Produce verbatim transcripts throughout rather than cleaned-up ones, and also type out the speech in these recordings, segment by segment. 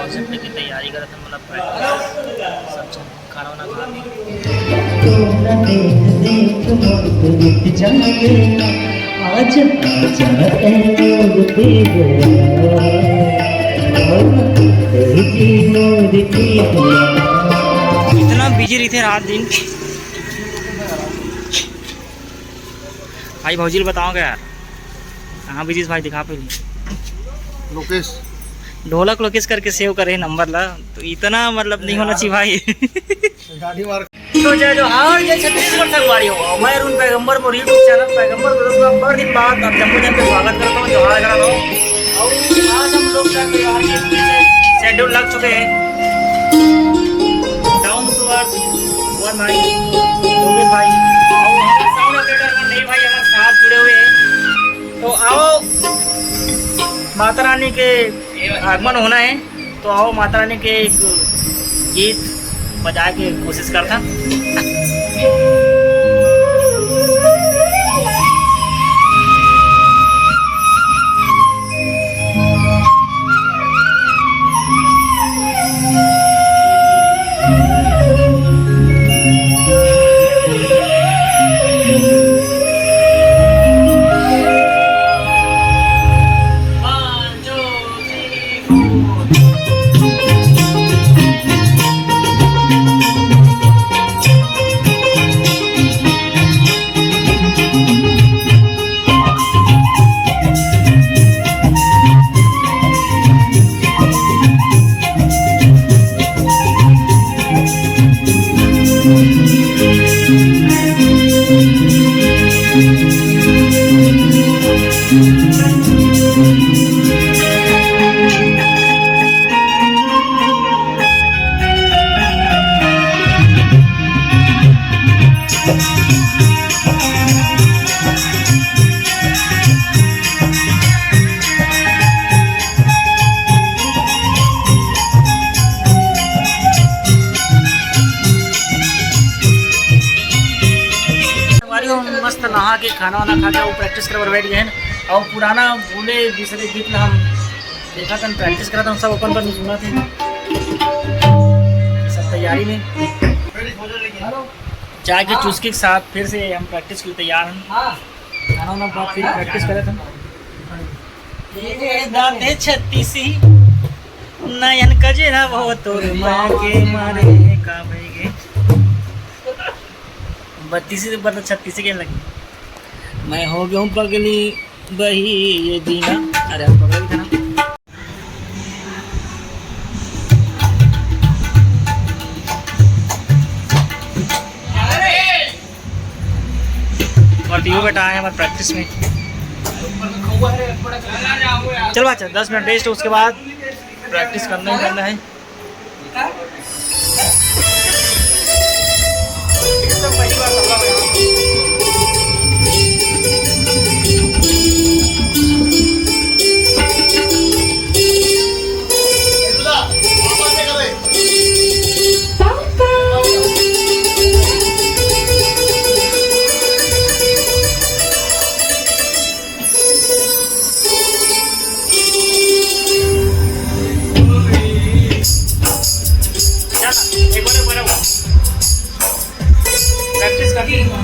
की तैयारी करत हन, मतलब, सब झन खाना वाना खा के। इतना बिजी रहिथे रात दिन। भाई भौजी ल बताओ का यार, कहाँ बिजी भाई, दिखा पहले। लोकेश। ढोलक लोकेश करके सेव करे नंबर ला, तो इतना मतलब नहीं होना चाहिए भाई। गाड़ी मार। तो जय जोहार, जय छत्तीसगढ़ संगवारी हो। मैं अरुण पैगंबर, मोर YouTube चैनल पैगंबर दोस्त में बड़ दिन बाद आप जम्मो जन के स्वागत करता हूँ, जोहार करता हूँ। और आज हम लोग का त्योहार के पीछे शेड्यूल लग चुके हैं। Down to earth, one भाई, योगेश भाई, और हमारे साउंड ऑपरेटर में नई भाई हमारे साथ जुड़े हुए हैं। तो आओ, माता रानी के आगमन होना है, तो आओ माता रानी के एक गीत बजा के कोशिश करता। हमारी हम मस्त नहा के, खाना वाना खा के, वो प्रैक्टिस करे बर बैठ गए हैं। और पुराना भूले बिसरे गीत ला हम देखा था, प्रैक्टिस करा था, सब अपन पर सुना थे, सब तैयारी में। जाके चुस्की के साथ फिर से हम प्रैक्टिस के लिए तैयार हैं। खाना वाना बाद फिर प्रैक्टिस करे थे। ये दाते छत्तीसी, नयन कजरा वो तोर माँ के मारे का भई गे। बत्तीसी से, मतलब, छत्तीसी के लगी। मैं हो गया हूँ पगली बही ये जीना। अरे, हम पगला भी था ना। और तीनों बेटा आए हैं हमारे प्रैक्टिस में। चलो अच्छा, दस मिनट रेस्ट, उसके बाद प्रैक्टिस करना ही करना है। प्रैक्टिस करते हैं।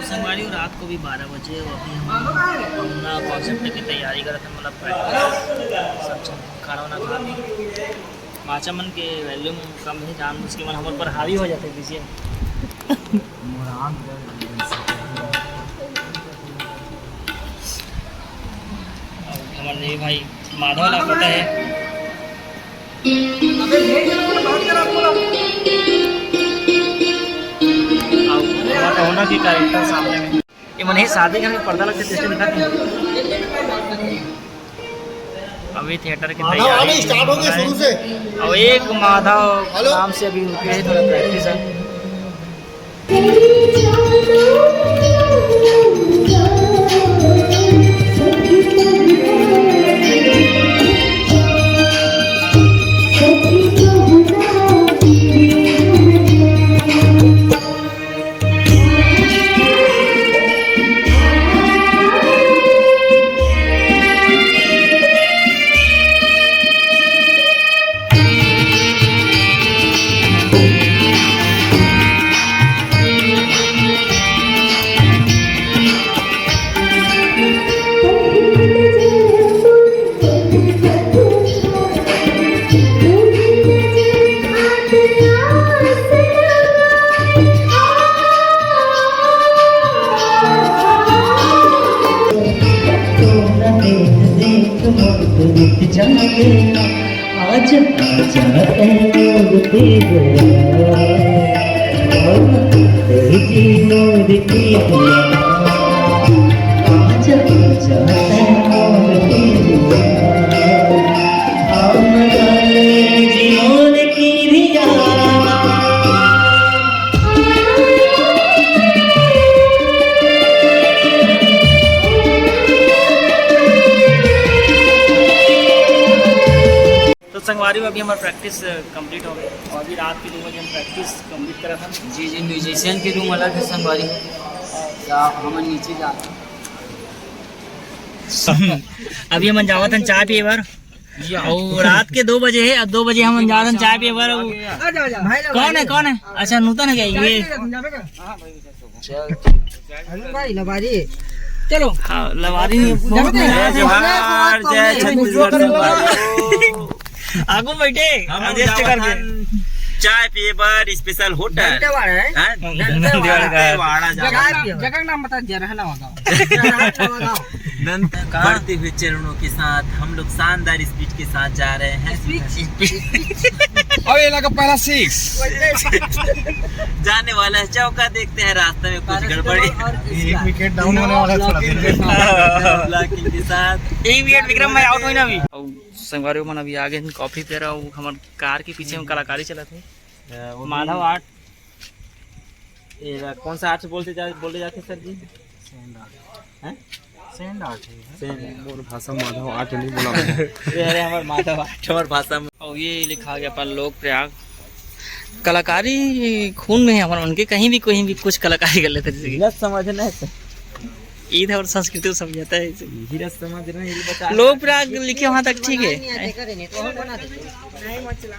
संगवारी हो, रात को भी बारह बजे, अभी हम अपना कॉन्सर्ट की तैयारी करत हन, मतलब प्रैक्टिस, सब चीज, खाना वाना खा के। बाचा मन के वॉल्यूम कम हे, जानबूझ के मन हमर पर हावी हो जाथे, बुझिए। हमर नहीं भाई, माधव ला पता है। अब होना की कैरेक्टर सामने में। ये मन ही शादी घर में पर्दा लगते सिस्टम दिखा थे। अभी थिएटर की माधव तैयारी अभी स्टार्ट हो गई शुरू से। और एक माधव हेलो। नाम से अभी रुके हैं, थोड़ा प्रैक्टिस है। तो संगवारी हो, अभी हमार प्रैक्टिस कंप्लीट हो गई और अभी रात के दो बजे हम प्रैक्टिस कंप्लीट करत हन। जी जी, म्यूजिशियन के रूम अलग है संगवारी हो, या हमन नीचे जात हन। अभी हमन जावत हन चाय पिए बर। और रात के दो बजे है, अब दो बजे हमन जावत हन चाय पिए बर। कौन है, कौन है? अच्छा, नूतन है क्या ये? चल, चल। अरुण भाई, लबारी। चलो। हाँ, लबारी नहीं, बहुत जय जोहार, जय छत्तीसगढ़। आगू बैठे, हम adjust करके। चाय पिए बर स्पेशल होटल। दंतेवाड़ा है? हाँ? दंतेवाड़ा का। दंतेवाड़ा जाओ। जगह, जगह का नाम बता दिया, रहना होगा। दंत बढ़ते हुए चरणों के साथ हम लोग शानदार स्पीड के साथ जा रहे हैं। अब ये लगा पहला सिक्स। जाने वाला है चौका, देखते हैं रास्ते में कुछ गड़बड़ी। एक विकेट डाउन होने वाला है थोड़ा देर में। ब्लॉकिंग के साथ। एक विकेट विक्रम भाई आउट हुई ना अभी। और संगवारी मन अभी आगे हैं, कॉफी पी रहा हूँ, हमारे कार के पीछे में कलाकारी चला थे। माधव आर्ट। ये कौन सा आर्ट बोलते जा, बोले जाते हैं सर जी? Sand art. हैं? सैंड आर्ट है। सैंड। मोर भाषा माधव आर्ट नहीं बोला मैं। ये अरे हमार माधव आर्ट, हमार भाषा में। और ये लिखा गया अपन लोक प्रयाग। कलाकारी खून में है हमारे मन के, कहीं भी, कहीं भी कुछ कलाकारी कर लेते हैं। गलत समझ नहीं सर। ईद और संस्कृति को समझाता है इसे। यही रस समझ रहे हैं, यही बता लोक प्रयाग लिखे वहाँ तक ठीक है।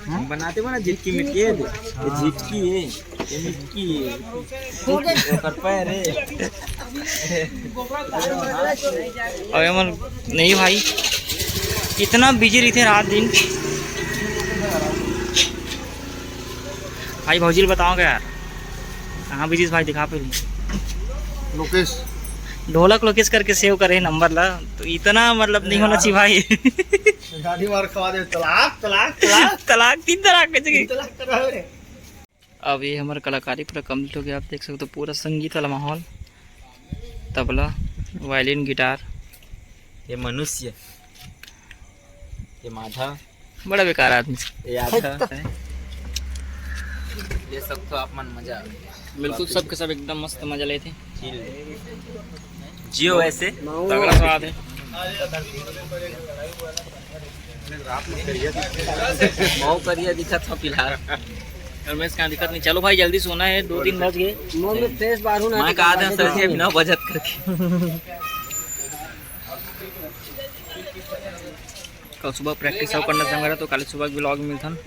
हम बनाते बना झिटकी मिटकी है, ये झिटकी है, ये मिटकी है, ओकर पैर है। अबे मन नहीं भाई, इतना बिजी रहिथे रात दिन। भाई भौजी ल बताओ का यार, कहाँ बिजी भाई, दिखा पहले। लोकेश। ढोलक लोकेश करके सेव करे नंबर ला, तो इतना मतलब नहीं होना चाहिए भाई। गाड़ी मार खवा दे, तलाक, तलाक, तलाक। तलाक, तीन तलाक के जगह। तीन तलाक करा रे। अब ये हमारा कलाकारी पूरा कंप्लीट हो गया। आप देख सकते हो पूरा संगीत वाला माहौल, तबला, वायलिन, गिटार। ये मनुष्य, ये माधव, बड़ा बेकार आदमी। ये आधा। ये सब तो आप मन मजा आ गया। बिल्कुल, सब के सब एकदम मस्त मजा लेते हैं। जियो ऐसे। तगड़ा स्वाद है। मऊ करिया दिखत हो फिलहाल। रमेश का दिक्कत नहीं। चलो भाई, जल्दी सोना है, दो तीन बज गए। मैं कहा था सर जी, अभी नौ बजत करके। कल सुबह प्रैक्टिस अउ करना संग रहा, तो कल सुबह vlog मिलथन।